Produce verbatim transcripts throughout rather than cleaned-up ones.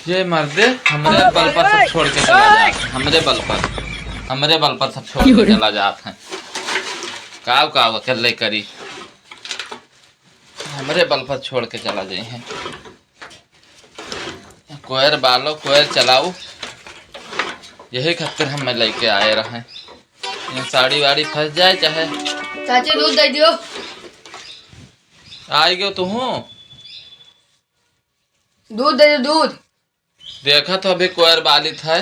ये मर्दे, हमरे बल पर सब छोड़ के चला जात है, हमरे बल पर, हमरे बल पर सब छोड़ के चला जात है। काव काव अकेले करी, हमरे बल पर छोड़ के चला जाई है। कोयर बालो, कोयर चलाऊ, यही खातिर हम लेके आए रहे। ये साड़ी वाड़ी फंस जाए चाहे। चाची, दूध दे दियो। आई गयो तू हूँ। दूध दे दो, दूध। देखा तो अभी कोयर बालित है।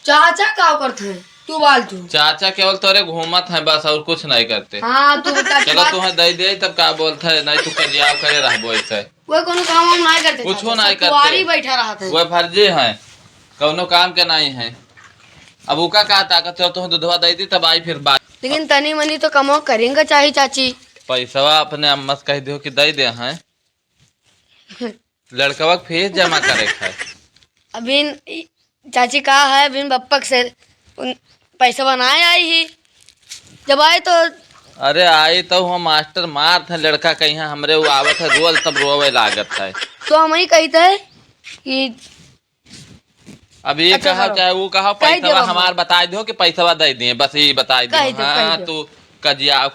चाचा का करत है? तू बाल तू। चाचा केवल तोरे घूमत है बस, और कुछ नहीं करते। हाँ, तू बता, तू चलो, बात। तुम्हें दे दे, तब का बोलत है, नहीं तू कजियाव करे रहबो ऐसे। वो कोनो काम वाम नहीं करते कुछो चाचा, नहीं सब करते। कुआरी बैठा रहत है। वो फर्जी है, कौनो काम के नहीं है। अब उका का ताकत है, तुम्हें दूधवा दे दी, तब आई फिर बात। लेकिन तनी मनी तो कमो करेंगे चाही चाची। पैसवा अपने अम्मा से कह दियो कि दे दे हैं। लड़कवा के फीस जमा करे के है। अभी इन-, ई-, चाची का है, अभी इन बप्पक से उन पैसा बनाए आई ही। जब आए तो अरे आई तो हम मास्टर मारत है, लड़का कहीं हमरे वो आवत है, रोल तब रोवे लागत है। तो हम ही कहते हैं कि अब ये अच्छा कहा करो। चाहे वो कहा, कह दे पैसा बाबू। हमार बताई दो कि पैसा दे दिए, बस ये बताई दो। कह दो, हाँ, कह दो। तू कजिया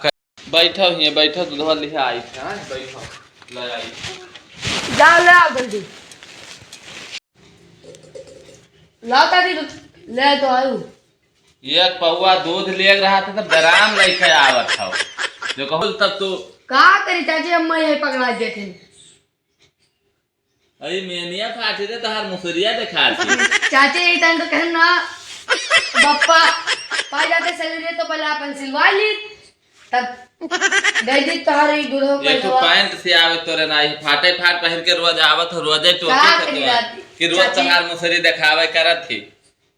बैठो हिये, बैठो, दूधवा लिहे आई थे, हाँ, बैठो, ले आई। जाओ, ले आओ जल्दी। लाओ ताकि ले तो आयु। एक पौवा दूध लेग रहा था, तब डराम लेके आवत हो। जो कहूँ तब तू का करी चाची, अम्मा यही पकड़ा देते हैं। अरे मेनिया फाटी रे, तोहार मुसरिया देखा थी। चाची, ये टाइम तो कहन ना, बप्पा पाई जाते सैलरी तो पहले अपन सिलवा ली, तब दे दी तोहार ई दूधो ये तो पैसवा। पैंट से आवे तोरे ना, ई फाटे फाट पहिर के रोज आवत हो, रोजे टोके का से करी तोरा। रात? कि रोज चाची। तोहार मुसरी देखावे करत थी।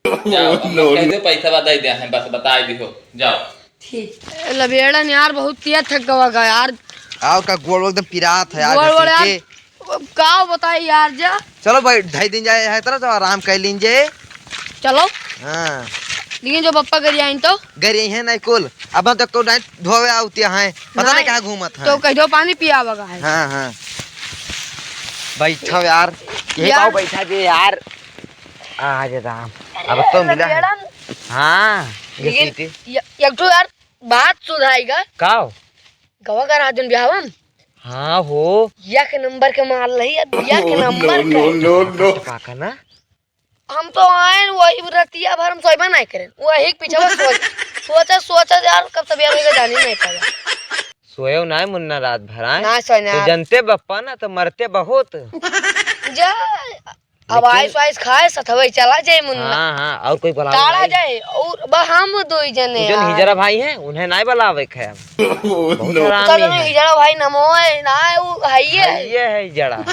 जाओ, अब नो, कह दो, पैसा दे दे हैं, बस बताई दिहो, जाओ। ठीक। ए, लबेड़न यार, बहुत तिया थक गवा गा यार। आओ का गोड़ एकदम पिरात है यार, गोड़, गोड़ घसीटे। यार, का बताई यार, जा। चलो भाई, ढाई दिन जाए है तरह तो आराम कर लीन जे। चलो। हाँ। लेकिन जो पप्पा घर आइन तो? घर यही है नहीं कुल। अब हम तक को नहीं धोवे आउती हैं। पता नहीं नहीं। कहाँ घूमत है। तो कह दो पानी पियावा का है। हाँ, हाँ। बैठो यार। यही यार। पाओ बैठा दे यार। अरे राम, अब तो मिला है। लबेड़न। हाँ, ये लेकिन सीटी। य-, एक ठो यार बात सुधाइगा। का हो? गवा का राजन ब्याहवन। हाँ हो। एक नंबर के माल रही, अब एक नंबर के। No, no, no. का, का ना? हम तो आएन, वही रतिया भर हम सोइबे नहीं करेन। वही के पीछे बस सोच, सोचा, सोचा यार, कब तबियत होइगा, जानी नहीं पावा। सोयो ना मुन्ना रात भर, आए? ना सोए ना। तू जनते बप्पा ना, तो मरते बहुत। जा, अब लेकिन आइस वाइस खाए, सथवे चला जाए मुन्ना। हाँ, हाँ, और कोई बुलावे काला नहीं। जाए, और बस हम दो ही जने तू जन यार। हिजरा भाई हैं, उन्हें नहीं बुलावे के है। बहुत हरामी तो है। हिजरा भाई नमो है, ना है, वो है ये। है ये है हिजरा।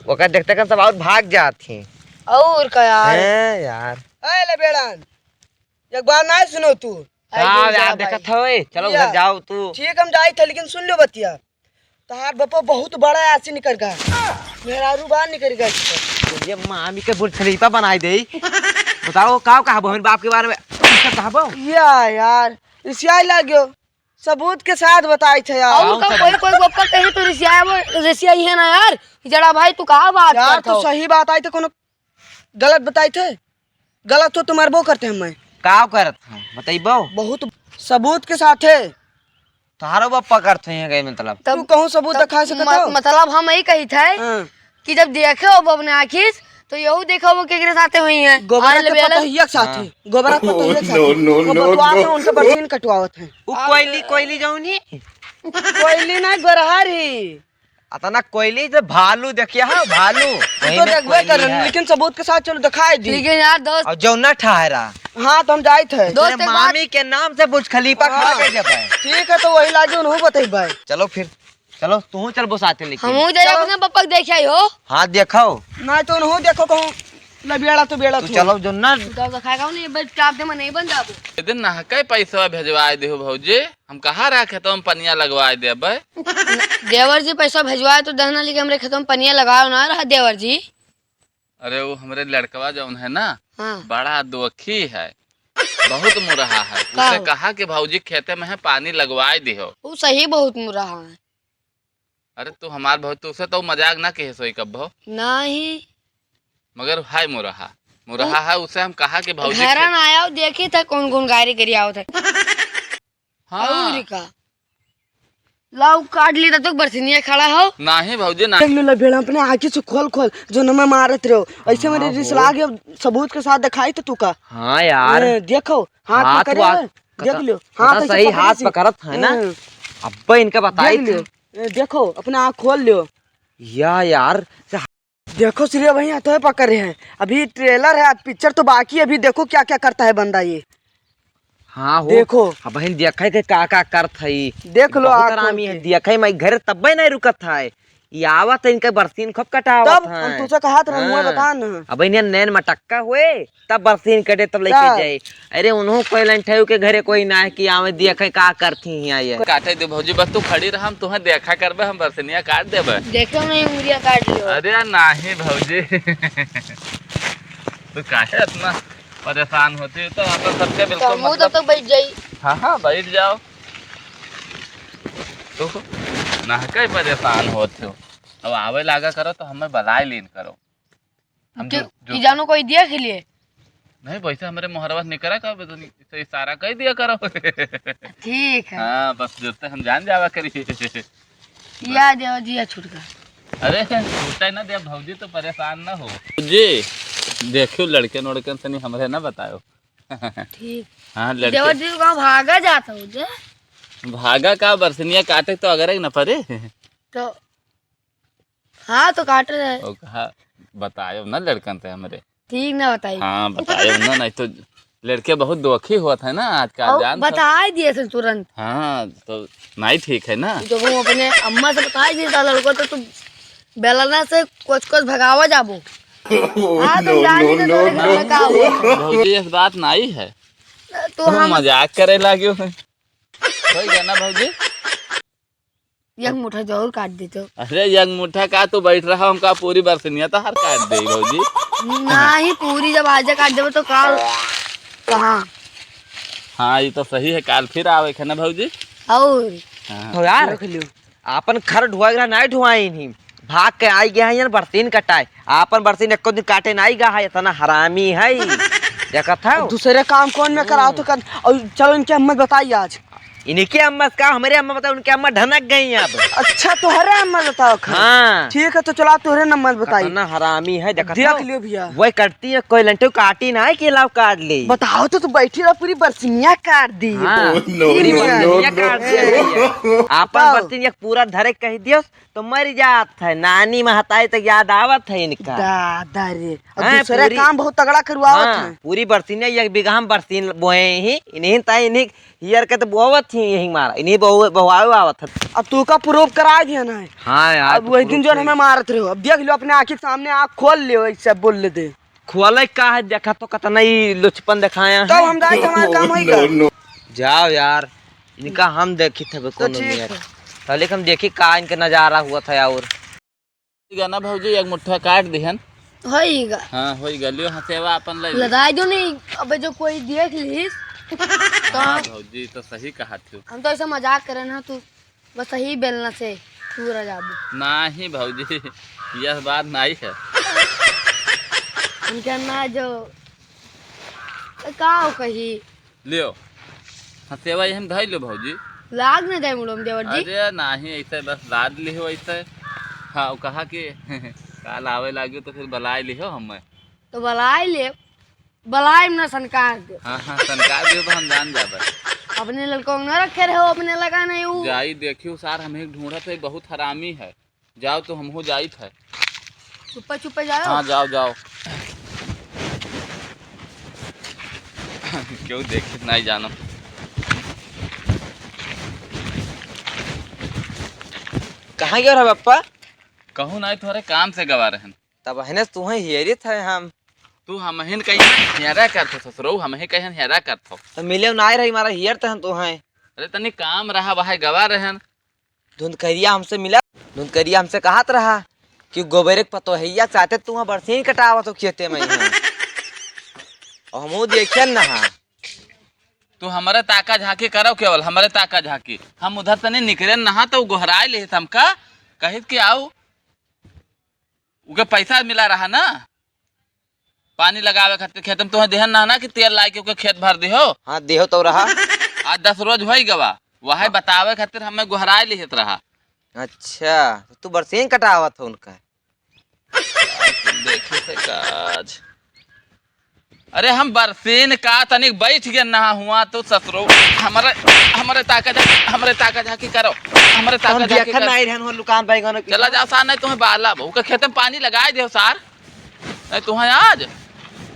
ओकर देखते कन सब और भाग जात हैं। और का यार? हैं यार। ए लबेड़न, एक बार ना सुनो तू। का आई यार, भाई। देखत हवे? चलो या। घर जाओ तू। ठीक, हम जाई थे, लेकिन सुन लो बतिया। तहार बप्पा बहुत बड़ा आसी निकल गया। मेहरारू बाहर निकल गया। ये मामी के बुढ़ खलीफा बनाई दे। बताओ, का कहबो हमरे बाप के बारे में? ऐसा कहबो? या यार, रिसियाई लाग्यो। सबूत के साथ बताई थे यार। और का, कोई, कोई बप्पा कहीं तो रिसियाई, रिसियाई है ना यार। जड़ा भाई, तू का बात यार, करत तू हो? सही बात आई थे, कोनो गलत बताई थे, गलत हो तो मरबो करते हम मैं। का करत हम, बतइबो? बहुत सबूत के साथ है। तोहारो बाप पकड़त हैं गए मतलब। तब तू कहूँ सबूत तब दिखा सकत म-, हो? मतलब हम यही कही थे हाँ। कि जब देखे हो अपने आँखी से, तो यहू देखो वो केकरे साथे हुई हैं। गोबरा के पतोहिया के साथ हाँ। है, गोबरा के पतोहिया के साथ नो, है। नो, वो नो, बतुआ नो। के उनके बरसीन कटवावत हैं। वो कोयली, कोयली जौन है? कोयली ना, गोरहर ही। अतना कोयली तो भालू देखिया है, भालू। तू वही तो में देखबे कोयली कर, है। लेकिन सबूत के साथ चलो दिखाई दी। ठीक है यार दोस्त। और जौना ठहरा। हाँ, तो हम जाइत है। दोस्त, तेरे एक बात मामी के नाम से बुर्ज खलीफा खड़ा हाँ। कर देबे। ठीक है, तो वही लागे उन्हों बतइबे। चलो फिर, चलो तू चलबो साथे लेके। हमहू जाए चलो। अपने पप्पा के देखे आई हो। हाँ, देखाओ। ना तो उन्हों देखो कहूँ लबियाड़ा तो बेड़ा तू तू। चलो जो ना। तू तो खाएगा नहीं, बस चाप दे, मैं नहीं बन जाबो। ए दिन नहके पैसवा भेजवाए देहो भौजी। हम कहा रहा खेतवा में पनिया लगवाए देबे। देवर जी पैसा भेजवाए तो दहना लेके हमरे खेतवा में पनिया लगाओ ना रहा देवर जी। अरे वो हमरे लड़कवा जौन है ना, हाँ। बड़ा दोखी है, बहुत मुरहा है। का उसे हो? कहा कि भौजी खेते में है पानी लगवाए दिहो। वो सही बहुत मुरहा है। अरे तू हमार भौजी, तू उसे तो मजाक ना कहे सोई कब्बो। नहीं। मगर हाय मोरहा, मोरहा है, उसे हम कहा कि भौजी घर खे- ना आया हो, देखी था कौन कौन गाड़ी करी आवत है। हाँ। और का? लाओ काट ली, तब तक बरसिनिया खड़ा हो। नाही भौजी, ना। देख लो, ला भेड़ा अपने आँखी से खोल खोल, जो न मैं मारत रहो। ऐसे हाँ, मेरे रिस हो। लागे, सबूत के साथ दिखाई तो तू का। हाँ यार। ए, देखो, हाथ हाथ पकड़े वाथ हैं। देख कता-, लियो, कता हाथ ऐसे सही पकड़े हाथ से। पकड़त है ना। हम्म। अब्बे इनका बताई देख लियो। थी। ए, देखो, अपना आँख खोल लियो। या यार, से देखो श्री भैया, तो पकड़ रहे हैं। अभी ट्रेलर है, पिक्चर तो बाकी है, अभी देखो क्या क्या करता है बंदा ये। हाँ हो। देखो। अब बहिन देखे के का का करत है। देख लो बहुत आँख खोल हरामी है, के। देखे मैं घर तब्बे नहीं रुकत है। ये आवत है, इनका बरसीन खूब कटावत तब है। हम तुझसे कहा था, मुँह हाँ। बता ना। अब इन्हें नैन मटक्का हुए, तब बरसीन कटे, तब लेके तब। जाए। अरे उन्हों कोई लंठेउ के घरे कोई ना है कि आवे देखे का करती हैं ये। काटे दे भौजी, बस तू खड़ी रह, हम तुहें देखा करबे, हम बरसनिया काट देबे। देखो नहीं, उंगलियां काट लियो। अरे नाही भौजी। तू काहे इतना परेशान होती हो? तो अपन सबके बिल्कुल तो मुंह मतलब तब तक बैठ जाई। हाँ, हाँ, बैठ जाओ। तू ना कहीं परेशान होते हो। अब आवे लागा करो तो हमें बलाए लीन करो। हम कि, जो, जो कि जानो कोई देख लिए। नहीं, वैसे हमरे मोहरवा से निकरा का, बस इसे इशारा कर दिया करो। ठीक है। हाँ, बस जब तक हम जान जावा करी। या देव जी, या छुटका। अरे, छूटे ना दे, भौजी तो परेशान ना हो। जी, देखियो लड़के नोड़कन से नहीं हमरे ना बतायो। ठीक। हाँ, लड़के। देवर जी, कहाँ भागा जाता हो जे? भागा का, बरसनिया काटे तो अगर एक न परे। तो हाँ, तो काट रहे हैं। ओ, हाँ, बतायो ना लड़कन से हमरे। ठीक ना बताई। हाँ, बतायो ना, नहीं तो लड़के बहुत दुखी होत है ना आजकल, और जानत हो। बताई दिए थे तुरंत। हाँ, तो नहीं ठीक है ना। जब हम अपने अम्मा से बताई दिए था लड़को, तो तू बेलना से कुछ कुछ भगावा जाबो। हाँ, तुम no, जान no, लीजिए no, तोरे घर में no। का हुआ। भौजी, इस बात नहीं है। तो तुम हम मजाक करे लागे हो। हो गया ना भौजी? एक मुट्ठा जरूर काट देते हो। अरे, एक मुट्ठा का तू बैठ रहा, हमका पूरी बरसनिया तो हर काट दे भौजी। नहीं, पूरी जब आज काट देबो तो काल कहाँ? हाँ, ये तो सही है, काल फिर आवे है ना भौजी। और? हाँ। तो यार, रख लियो। आपन खर ढुआई रहा, नहीं ढुआई नहीं, भाग के आई गया है यार बरसीन कटाए। आपन बरसीन एको दिन काटे नहीं गा है, इतना हरामी है। देखत हो? दूसरे काम कौन में कराओ तो कर, और चलो इनके अम्मा बताई आज। इनके अम्मा का, हमरे अम्मा बता, उनके अम्मा ढनक गई अब। अच्छा, तोहरे अम्मा बताओ खा। हाँ। ठीक है, तो चला तोहरे नंबर बताई। इतना हरामी है, देखत देख हो? लियो भैया। वही करती है, कोई लंटू काटी ना है कि लाओ काट ले। बताओ तो, तू बैठी रहा, पूरी बरसिनिया काट दी। हाँ, no, पूरी no, बरसिनिया no, काट no। दिया भैया। आपन बताओ। बरसिनिया पूरा धरे कह दियो, तो मर जात है। नानी महताई तक याद आवत है इनका। दादा रे, अब हाँ, दूसरा पूरी, काम बहुत तगड़ा करवावत हाँ, है। पूरी बरसीन, एक बीघा हम बरसीन बोए ही, इन्हीं ता, इन्हीं हियर के तो बोवत ही यही मारा, इन्हीं बहु-, बहुआवे आवत है। अब तू का proof करा दिया ना है। हाँ यार, अब तो वही दिन proof जो नहीं। हमें मारत रहो, अब देख लो अपने आँखी के सामने, आँख खोल लियो, ऐसे बोल ले दे। खोले का है, देखा तो कितना ही लुचपन दिखाया तो है। हम जाए तो हमारा काम होई का? No, no। जाओ यार, इनका हम देखी थे तो कोनो ठीक नियर। है। पहले हम देखी का इनके नजारा हुआ था और। ठीक है ना भौजी, एक मुट्ठा काट दिहन। होई गा। हाँ, होई गा। लियो हंसेवा अपन ले लियो। लदाई दो नहीं, अबे जो कोई देख लीस, तो हाँ भौजी, तो सही कहा तू। हम तो ऐसा मजाक करे ना तू। बस यही बेलना से पूरा जाबू। नाही भौजी, यह बात नाही है। उनका ना जो का हो कही। लियो, हंसेवा यही में धई लियो भौजी। लाग न जाए मुड़ो में देवर जी। अरे नाही, ऐसे बस लाद लिहो ऐसे। हाँ, वो कहा कि काल आवे लागियो तो फिर बलाए लिहो हमें। तो बलाए ले। बलाइम ना सनकार दे। हाँ, हाँ, सनकार दे तो हम जान जाबे। अपने लड़कों न रखे रहो, अपने लगा नहीं ऊ। जाई देखियो सार, हम एक ढूंढत है, बहुत हरामी है। जाओ तो हमहू जाइत है। चुप्पे चुप्पे जाओ। हाँ, जाओ, जाओ। क्यों देखित नहीं जानो। कहाँ गया रहा पप्पा? कहूँ नहीं, थोड़े काम से गवा रहन। तब अहने तुहें हेरित है हम। तू हमहिन कहीं हेरा करत हो ससुरऊ, हमहिन कहीं हेरा करत हो। तो मिले ना आए रही, हमारा हेरत हन तुहें। अरे तनी काम रहा, वहाँ गवा रहन। धुंधकरिया हमसे मिला, धुंधकरिया हमसे कहत रहा कि गोबरे के पतोहिया साथे तुहें बरसीन कटावत हो खेते में ही। और हमहू देखियन ना हा। तू हमारे ताका झांकी करो केवल, हमारे ताका झांकी। हम उधर तनी निकरे नहा तो गोहराए लेत हमका, कहित कि आओ, उके पैसा मिला रहा ना, पानी लगावे खातिर खेत में तुहें देहन ना, ना कि तेल लाइ के ओके खेत भर दिहो। हाँ, देहो तो रहा। आज दस रोज होइ गवा, वही हाँ। बतावे खातिर हमें गोहराए लिहत रहा। अच्छा, तो तू बरसीन कटावत हो उनका? देखे से काज। अरे हम बरसीन का तनिक बैठ गए ना हुआ तो ससुरो हमरे, हमरे ताका जा, हमरे ताका झाकी करो, हमरे ताका हम झाकी देखा करो। नहीं रहन हो लुकान बैगन के। चला जाओ सार, नहीं तुहें बाला बहू के खेत में पानी लगाए देहो सार, नहीं तुहें आज